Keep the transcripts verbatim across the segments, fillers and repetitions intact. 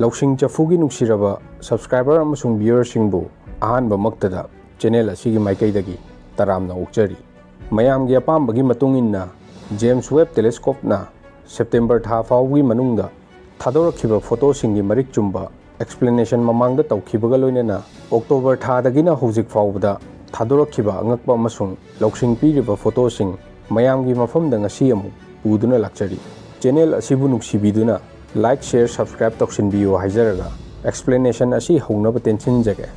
ꯂꯧꯁꯤꯡ ꯆꯐꯨꯒꯤ ꯅꯨꯡꯁꯤꯔꯕ subscriber ꯑꯃꯁꯨꯡ viewerꯁꯤꯡꯕꯨ ꯑꯍꯥꯟꯕꯃꯛꯇꯗ channel ꯑꯁꯤꯒꯤ ꯃꯥꯏꯀꯩꯗꯒꯤ ꯇꯔꯥꯝꯅ ꯑꯣꯛꯆꯔꯤ꯫ ꯃꯌꯥꯝꯒꯤ ꯑꯄꯥꯝꯕꯒꯤ ꯃꯇꯨꯡ ꯏꯟꯅ James Webb Telescopeꯅ September ꯊꯥ ꯐꯥꯎꯕꯒꯤ ꯃꯅꯨꯡꯗ ꯊꯥꯗꯣꯔꯛꯈꯤꯕ photoꯁꯤꯡꯒꯤ ꯃꯔꯤꯛ ꯆꯨꯝꯕ explanation ꯃꯃꯥꯡꯗ ꯇꯧꯈꯤꯕꯒ ꯂꯣꯏꯅꯅ October ꯊꯥꯗꯒꯤꯅ ꯍꯧꯖꯤꯛ ꯐꯥꯎꯕꯗ ꯊꯥꯗꯣꯔꯛꯈꯤꯕ ꯑꯉꯛꯄ ꯑꯃꯁꯨꯡ ꯂꯧꯁꯤꯡ ꯄꯤꯔꯤꯕ photoꯁꯤꯡ ꯃꯌꯥꯝꯒꯤ ꯃꯐꯝꯗ ꯉꯁꯤ ꯑꯃꯨꯛ ꯄꯨꯗꯨꯅ ꯂꯥꯛꯆꯔꯤ꯫ Channel ꯑꯁꯤꯕꯨ ꯅꯨꯡꯁꯤꯕꯤꯗꯨꯅ like, share, subscribe ꯇꯧꯁꯤꯟꯕꯤꯌꯨ ꯍꯥꯏꯖꯔꯒ explanation ꯑꯁꯤ ꯍꯧꯅꯕ ꯇꯦꯟꯁꯤꯟꯖꯒꯦ꯫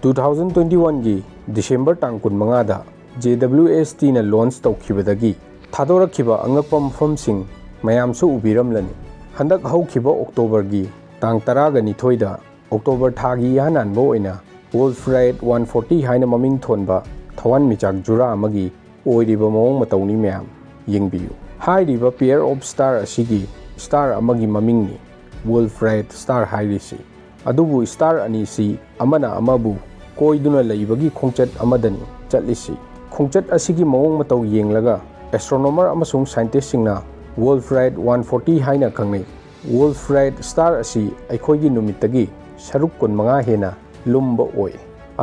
Two thousand twenty oneꯒꯤ December ꯇꯥꯡ ꯀꯨꯟꯃꯉꯥꯗ JWSTꯅ launch ꯇꯧꯈꯤꯕꯗꯒꯤ ꯊꯥꯗꯣꯔꯛꯈꯤꯕ ꯑꯉꯛꯄ ꯃꯐꯝꯁꯤꯡ ꯃꯌꯥꯝꯁꯨ ꯎꯕꯤꯔꯝꯂꯅꯤ꯫ ꯍꯟꯗꯛ ꯍꯧꯈꯤꯕ Octoberꯒꯤ ꯇꯥꯡ ꯇꯔꯥꯒ ꯅꯤꯊꯣꯏꯗ October ꯊꯥꯒꯤ ꯏꯍꯥꯟ ꯍꯥꯟꯕ ꯑꯣꯏꯅ Wolf Rayet one forty ꯍꯥꯏꯅ ꯃꯃꯤꯡ ꯊꯣꯟꯕ ꯊꯋꯥꯟꯃꯤꯆꯥꯛ ꯖꯨꯔꯥ ꯑꯃꯒꯤ ꯑꯣꯏꯔꯤꯕ ꯃꯑꯣꯡ ꯃꯇꯧꯅꯤ ꯃꯌꯥꯝ꯫ ꯌꯦꯡꯕꯤꯌꯨ꯫ ꯍꯥꯏꯔꯤꯕ pair of star ꯑꯁꯤꯒꯤ star ꯑꯃꯒꯤ ꯃꯃꯤꯡꯅꯤ Wolf Rayet star ꯍꯥꯏꯔꯤꯁꯤ꯫ ꯑꯗꯨꯕꯨ star ꯑꯅꯤꯁꯤ ꯑꯃꯅ ꯑꯃꯕꯨ ꯀꯣꯏꯗꯨꯅ ꯂꯩꯕꯒꯤ ꯈꯣꯡꯆꯠ ꯑꯃꯗꯅꯤ ꯆꯠꯂꯤꯁꯤ꯫ ꯈꯣꯡꯆꯠ ꯑꯁꯤꯒꯤ ꯃꯑꯣꯡ ꯃꯇꯧ ꯌꯦꯡꯂꯒ astronomer ꯑꯃꯁꯨꯡ scientistꯁꯤꯡꯅ Wolf Rayet one forty ꯍꯥꯏꯅ ꯈꯪꯅꯩ꯫ Wolf Rayet star ꯑꯁꯤ ꯑꯩꯈꯣꯏꯒꯤ ꯅꯨꯃꯤꯠꯇꯒꯤ ꯁꯔꯨꯛ ꯀꯨꯟꯃꯉꯥ ꯍꯦꯟꯅ ꯂꯨꯝꯕ ꯑꯣꯏ꯫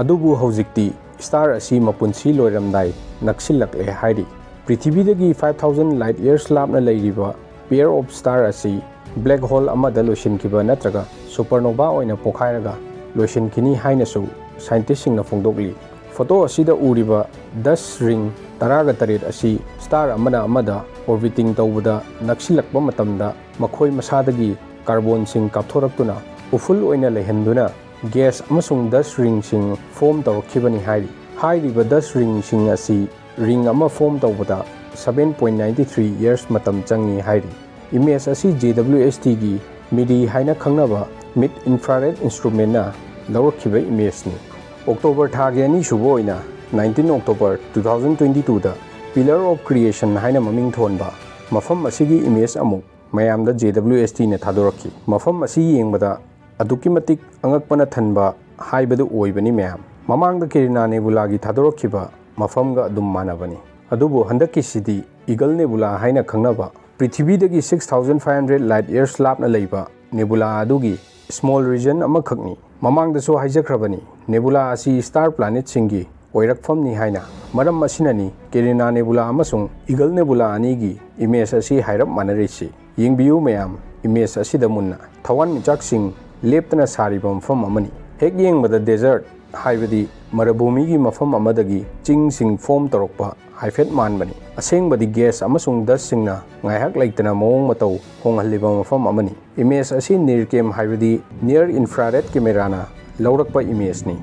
ꯑꯗꯨꯕꯨ ꯍꯧꯖꯤꯛꯇꯤ star ꯑꯁꯤ ꯃꯄꯨꯟꯁꯤ ꯂꯣꯏꯔꯝꯗꯥꯏ ꯅꯛꯁꯤꯜꯂꯛꯂꯦ ꯍꯥꯏꯔꯤ꯫ ꯄ꯭ꯔꯤꯊꯤꯕꯤꯗꯒꯤ five thousand light years ꯂꯥꯞꯅ ꯂꯩꯔꯤꯕ pair of star ꯑꯁꯤ black hole ꯑꯃꯗ ꯂꯣꯏꯁꯤꯟꯈꯤꯕ ꯅꯠꯇ꯭ꯔꯒ supernova ꯑꯣꯏꯅ ꯄꯣꯈꯥꯏꯔꯒ ꯂꯣꯏꯁꯤꯟꯈꯤꯅꯤ ꯍꯥꯏꯅꯁꯨ scientistꯁꯤꯡꯅ ꯐꯣꯡꯗꯣꯛꯂꯤ꯫ Photo ꯑꯁꯤꯗ ꯎꯔꯤꯕ dust ring ꯇꯔꯥꯒ ꯇꯔꯦꯠ ꯑꯁꯤ star ꯑꯃꯅ ꯑꯃꯗ orbiting ꯇꯧꯕꯗ ꯅꯛꯁꯤꯜꯂꯛꯄ ꯃꯇꯝꯗ ꯃꯈꯣꯏ ꯃꯁꯥꯗꯒꯤ carbonꯁꯤꯡ ꯀꯥꯞꯊꯣꯔꯛꯇꯨꯅ ꯎꯐꯨꯜ ꯑꯣꯏꯅ ꯂꯩꯍꯟꯗꯨꯅ gas ꯑꯃꯁꯨꯡ dust ringꯁꯤꯡ form ꯇꯧꯔꯛꯈꯤꯕꯅꯤ ꯍꯥꯏꯔꯤ꯫ ꯍꯥꯏꯔꯤꯕ dust ringꯁꯤꯡ ꯑꯁꯤ ring ꯑꯃ form ꯇꯧꯕꯗ seven point nine three years ꯃꯇꯝ ꯆꯪꯏ ꯍꯥꯏꯔꯤ꯫ Image ꯑꯁꯤ JWSTꯒꯤ MIRI ꯍꯥꯏꯅ ꯈꯪꯅꯕ Mid Infrared Instrumentꯅ ꯂꯧꯔꯛꯈꯤꯕ imageꯅꯤ꯫ October ꯊꯥꯒꯤ ꯑꯅꯤꯁꯨꯕ ꯑꯣꯏꯅ nineteen October two thousand twenty twoꯗ Pillar of Creation ꯍꯥꯏꯅ ꯃꯃꯤꯡ ꯊꯣꯟꯕ ꯃꯐꯝ ꯑꯁꯤꯒꯤ image ꯑꯃꯨꯛ ꯃꯌꯥꯝꯗ JWSTꯅ ꯊꯥꯗꯣꯔꯛꯈꯤ꯫ ꯃꯐꯝ ꯑꯁꯤ ꯌꯦꯡꯕꯗ ꯑꯗꯨꯛꯀꯤ ꯃꯇꯤꯛ ꯑꯉꯛꯄꯅ ꯊꯟꯕ ꯍꯥꯏꯕꯗꯨ ꯑꯣꯏꯕꯅꯤ ꯃꯌꯥꯝ꯫ ꯃꯃꯥꯡꯗ Carina Nebulaꯒꯤ ꯊꯥꯗꯣꯔꯛꯈꯤꯕ ꯃꯐꯝꯒ ꯑꯗꯨꯝ ꯃꯥꯟꯅꯕꯅꯤ꯫ ꯑꯗꯨꯕꯨ ꯍꯟꯗꯛꯀꯤꯁꯤꯗꯤ Eagle Nebula ꯍꯥꯏꯅ ꯈꯪꯅꯕ ꯄ꯭ꯔꯤꯊꯤꯕꯤꯗꯒꯤ six thousand five hundred light years ꯂꯥꯞꯅ ꯂꯩꯕ nebula ꯑꯗꯨꯒꯤ small region ꯑꯃꯈꯛꯅꯤ꯫ ꯃꯃꯥꯡꯗꯁꯨ ꯍꯥꯏꯖꯈ꯭ꯔꯕꯅꯤ, nebula ꯑꯁꯤ star planetꯁꯤꯡꯒꯤ ꯑꯣꯏꯔꯛꯐꯝꯅꯤ ꯍꯥꯏꯅ꯫ ꯃꯔꯝ ꯑꯁꯤꯅꯅꯤ Carina nebula ꯑꯃꯁꯨꯡ Eagle nebula ꯑꯅꯤꯒꯤ image ꯑꯁꯤ ꯍꯥꯏꯔꯞ ꯃꯥꯟꯅꯔꯤꯁꯤ꯫ ꯌꯦꯡꯕꯤꯌꯨ ꯃꯌꯥꯝ, image ꯑꯁꯤꯗ ꯃꯨꯟꯅ꯫ ꯊꯋꯥꯟꯃꯤꯆꯥꯛꯁꯤꯡ ꯂꯦꯞꯇꯅ ꯁꯥꯔꯤꯕ ꯃꯐꯝ ꯑꯃꯅꯤ꯫ ꯍꯦꯛ ꯌꯦꯡꯕꯗ desert, ꯍꯥꯏꯕꯗꯤ ꯃꯔꯚꯨꯃꯤꯒꯤ ꯃꯐꯝ ꯑꯃꯗꯒꯤ ꯆꯤꯡꯁꯤꯡ form ꯇꯧꯔꯛꯄ ꯍꯥꯏꯐꯦꯠ ꯃꯥꯟꯕꯅꯤ꯫ ꯑꯁꯦꯡꯕꯗꯤ gas ꯑꯃꯁꯨꯡ dustꯁꯤꯡꯅ ꯉꯥꯏꯍꯥꯛ ꯂꯩꯇꯅ ꯃꯑꯣꯡ ꯃꯇꯧ ꯍꯣꯡꯍꯜꯂꯤꯕ ꯃꯐꯝ ꯑꯃꯅꯤ꯫ Image ꯑꯁꯤ NIRCam, ꯍꯥꯏꯕꯗꯤ near infrared cameraꯅ ꯂꯧꯔꯛꯄ imageꯅꯤ꯫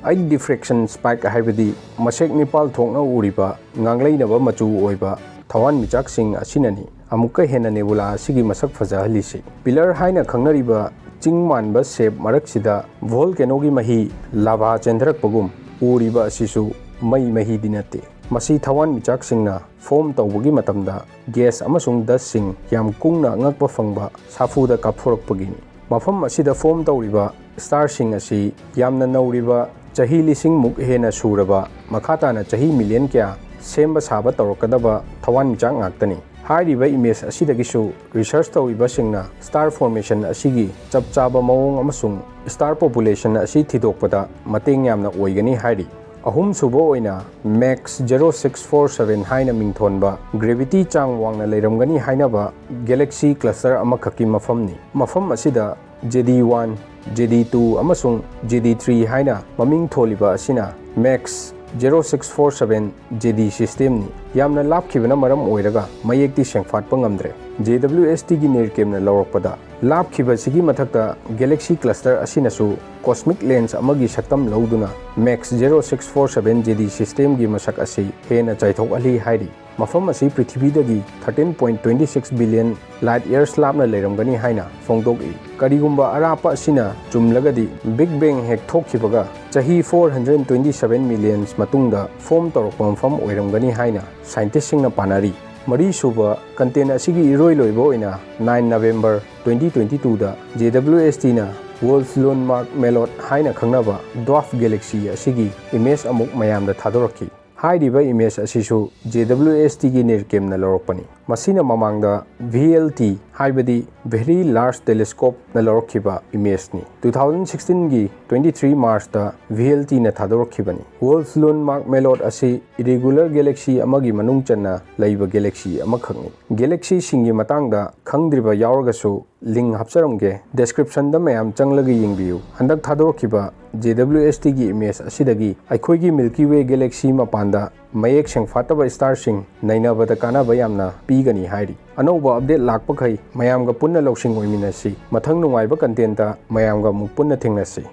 Eight diffraction spike, ꯍꯥꯏꯕꯗꯤ ꯃꯁꯦꯛ ꯅꯤꯄꯥꯜ ꯊꯣꯛꯅ ꯎꯔꯤꯕ ꯉꯥꯡꯂꯩꯅꯕ ꯃꯆꯨ ꯑꯣꯏꯕ ꯊꯋꯥꯟꯃꯤꯆꯥꯛꯁꯤꯡ ꯑꯁꯤꯅꯅꯤ ꯑꯃꯨꯛꯀ ꯍꯦꯟꯅ nebula ꯑꯁꯤꯒꯤ ꯃꯁꯛ ꯐꯖꯍꯜꯂꯤꯁꯤ꯫ Pillar ꯍꯥꯏꯅ ꯈꯪꯅꯔꯤꯕ ꯆꯤꯡ ꯃꯥꯟꯕ shape ꯃꯔꯛꯁꯤꯗ volcanoꯒꯤ ꯃꯍꯤ, lava ꯆꯦꯟꯊꯔꯛꯄꯒꯨꯝ ꯎꯔꯤꯕ ꯑꯁꯤꯁꯨ ꯃꯩ ꯃꯍꯤꯗꯤ ꯅꯠꯇꯦ꯫ ꯃꯁꯤ ꯊꯋꯥꯟꯃꯤꯆꯥꯛꯁꯤꯡꯅ form ꯇꯧꯕꯒꯤ ꯃꯇꯝꯗ gas ꯑꯃꯁꯨꯡ dustꯁꯤꯡ ꯌꯥꯝ ꯀꯨꯡꯅ ꯑꯉꯛꯄ ꯐꯪꯕ ꯁꯥꯐꯨꯗ ꯀꯥꯞꯊꯣꯔꯛꯄꯒꯤꯅꯤ꯫ ꯃꯐꯝ ꯑꯁꯤꯗ form ꯇꯧꯔꯤꯕ starꯁꯤꯡ ꯑꯁꯤ ꯌꯥꯝꯅ ꯅꯧꯔꯤꯕ, ꯆꯍꯤ ꯂꯤꯁꯤꯡ ꯃꯨꯛ ꯍꯦꯟꯅ ꯁꯨꯔꯕ, ꯃꯈꯥ ꯇꯥꯅ ꯆꯍꯤ million ꯀꯌꯥ ꯁꯦꯝꯕ ꯁꯥꯕ ꯇꯧꯔꯛꯀꯗꯕ ꯊꯋꯥꯟꯃꯤꯆꯥꯛ ꯉꯥꯛꯇꯅꯤ꯫ ꯍꯥꯏꯔꯤꯕ image ꯑꯁꯤꯗꯒꯤꯁꯨ research ꯇꯧꯔꯤꯕꯁꯤꯡꯅ star formation ꯑꯁꯤꯒꯤ ꯆꯞ ꯆꯥꯕ ꯃꯑꯣꯡ ꯑꯃꯁꯨꯡ star population ꯑꯁꯤ ꯊꯤꯗꯣꯛꯄꯗ ꯃꯇꯦꯡ ꯌꯥꯝꯅ ꯑꯣꯏꯒꯅꯤ ꯍꯥꯏꯔꯤ꯫ ꯑꯍꯨꯝꯁꯨꯕ ꯑꯣꯏꯅ MACS zero six four seven ꯍꯥꯏꯅ ꯃꯤꯡꯊꯣꯟꯕ, gravity ꯆꯥꯡ ꯋꯥꯡꯅ ꯂꯩꯔꯝꯒꯅꯤ ꯍꯥꯏꯅꯕ galaxy cluster ꯑꯃꯈꯛꯀꯤ ꯃꯐꯝꯅꯤ꯫ ꯃꯐꯝ ꯑꯁꯤꯗ JD one, JD two ꯑꯃꯁꯨꯡ JD three ꯍꯥꯏꯅ ꯃꯃꯤꯡ ꯊꯣꯜꯂꯤꯕ ꯑꯁꯤꯅ MACS zero six four seven JD systemꯅꯤ꯫ ꯌꯥꯝꯅ ꯂꯥꯞꯈꯤꯕꯅ ꯃꯔꯝ ꯑꯣꯏꯔꯒ ꯃꯌꯦꯛꯇꯤ ꯁꯦꯡꯐꯥꯠꯄ ꯉꯝꯗ꯭ꯔꯦ꯫ JWSTꯒꯤ NIRCamꯅ ꯂꯧꯔꯛꯄꯗ, ꯂꯥꯞꯈꯤꯕꯁꯤꯒꯤ ꯃꯊꯛꯇ galaxy cluster ꯑꯁꯤꯅꯁꯨ cosmic lens ꯑꯃꯒꯤ ꯁꯛꯇꯝ ꯂꯧꯗꯨꯅ MACS zero six four seven JD systemꯒꯤ ꯃꯁꯛ ꯑꯁꯤ ꯍꯦꯟꯅ ꯆꯥꯏꯊꯣꯛꯍꯜꯂꯤ ꯍꯥꯏꯔꯤ꯫ ꯃꯐꯝ ꯑꯁꯤ ꯄ꯭ꯔꯤꯊꯤꯕꯤꯗꯒꯤ thirteen point twenty six billion light years ꯂꯥꯞꯅ ꯂꯩꯔꯝꯒꯅꯤ ꯍꯥꯏꯅ ꯐꯣꯡꯗꯣꯛꯂꯤ꯫ ꯀꯔꯤꯒꯨꯝꯕ ꯑꯔꯥꯞꯄ ꯑꯁꯤꯅ ꯆꯨꯝꯂꯒꯗꯤ, Big Bang ꯍꯦꯛ ꯊꯣꯛꯈꯤꯕꯒ ꯆꯍꯤ four hundred twenty seven millions ꯃꯇꯨꯡꯗ form ꯇꯧꯔꯛꯄ ꯃꯐꯝ ꯑꯣꯏꯔꯝꯒꯅꯤ ꯍꯥꯏꯅ scientistꯁꯤꯡꯅ ꯄꯥꯅꯔꯤ꯫ ꯃꯔꯤꯁꯨꯕ, content ꯑꯁꯤꯒꯤ ꯏꯔꯣꯏ ꯂꯣꯏꯕ ꯑꯣꯏꯅ nine November twenty twenty twoꯗ JWSTꯅ Wolf Landmark Malloth ꯍꯥꯏꯅ ꯈꯪꯅꯕ dwarf galaxy ꯑꯁꯤꯒꯤ image ꯑꯃꯨꯛ ꯃꯌꯥꯝꯗ ꯊꯥꯗꯣꯔꯛꯈꯤ꯫ ꯍꯥꯏꯔꯤꯕ image ꯑꯁꯤꯁꯨ JWSTꯒꯤ NIRCamꯅ ꯂꯧꯔꯛꯄꯅꯤ꯫ ꯃꯁꯤꯅ ꯃꯃꯥꯡꯗ VLT ꯍꯥꯏꯕꯗꯤ Very Large Telescope ꯅ ꯂꯧꯔꯛꯈꯤꯕ ꯏꯃꯦꯖꯅꯤ꯫ ꯇꯨ ꯊꯥꯎꯖꯟ ꯁꯤꯛꯁꯇꯤꯟꯒꯤ ꯇ꯭ꯋꯦꯟꯇꯤ ꯊ꯭ꯔꯤ ꯃꯥꯔꯆꯇ ꯚꯤ ꯑꯦꯜ ꯇꯤꯅ ꯊꯥꯗꯣꯔꯛꯈꯤꯕꯅꯤ꯫ ꯋꯣꯜꯐ ꯂꯨꯟ ꯃꯥꯔꯛ ꯃꯦꯂꯣꯠ ꯑꯁꯤ ꯏꯔꯤꯒꯨꯂꯔ ꯒꯦꯂꯦꯛꯁꯤ ꯑꯃꯒꯤ ꯃꯅꯨꯡ ꯆꯟꯅ ꯂꯩꯕ ꯒꯦꯂꯦꯛꯁꯤ ꯑꯃꯈꯛꯅꯤ꯫ ꯒꯦꯂꯦꯛꯁꯤꯁꯤꯡꯒꯤ ꯃꯇꯥꯡꯗ ꯈꯪꯗ꯭ꯔꯤꯕ ꯌꯥꯎꯔꯒꯁꯨ ꯂꯤꯡ ꯍꯥꯞꯆꯔꯝꯒꯦ, ꯗꯦꯁꯀ꯭ꯔꯤꯞꯁꯟꯗ ꯃꯌꯥꯝ ꯆꯪꯂꯒ ꯌꯦꯡꯕꯤꯌꯨ꯫ ꯍꯟꯗꯛ ꯊꯥꯗꯣꯔꯛꯈꯤꯕ ꯖꯦ ꯗꯕ꯭ꯂꯤꯎ ꯑꯦꯁ ꯇꯤꯒꯤ ꯏꯃꯦꯖ ꯑꯁꯤꯗꯒꯤ ꯑꯩꯈꯣꯏꯒꯤ ꯃꯤꯜꯀꯤ ꯋꯦ ꯒꯦꯂꯦꯛꯁꯤ ꯃꯄꯥꯟꯗ ꯃꯌꯦꯛ ꯁꯦꯡꯐꯥꯠꯇꯕ ꯁ꯭ꯇꯥꯔꯁꯤꯡ ꯅꯩꯅꯕꯗ ꯀꯥꯟꯅꯕ ꯌꯥꯝꯅ ꯄꯤꯒꯅꯤ ꯍꯥꯏꯔꯤ꯫ ꯑꯅꯧꯕ ꯑꯞꯗꯦꯠ ꯂꯥꯛꯄꯈꯩ ꯃꯌꯥꯝꯒ ꯄꯨꯟꯅ ꯂꯧꯁꯤꯡ ꯑꯣꯏꯃꯤꯟꯅꯁꯤ꯫ ꯃꯊꯪ ꯅꯨꯡꯉꯥꯏꯕ ꯀꯟꯇꯦꯟꯇ ꯃꯌꯥꯝꯒ ꯑꯃꯨꯛ ꯄꯨꯟꯅ ꯊꯦꯡꯅꯁꯤ꯫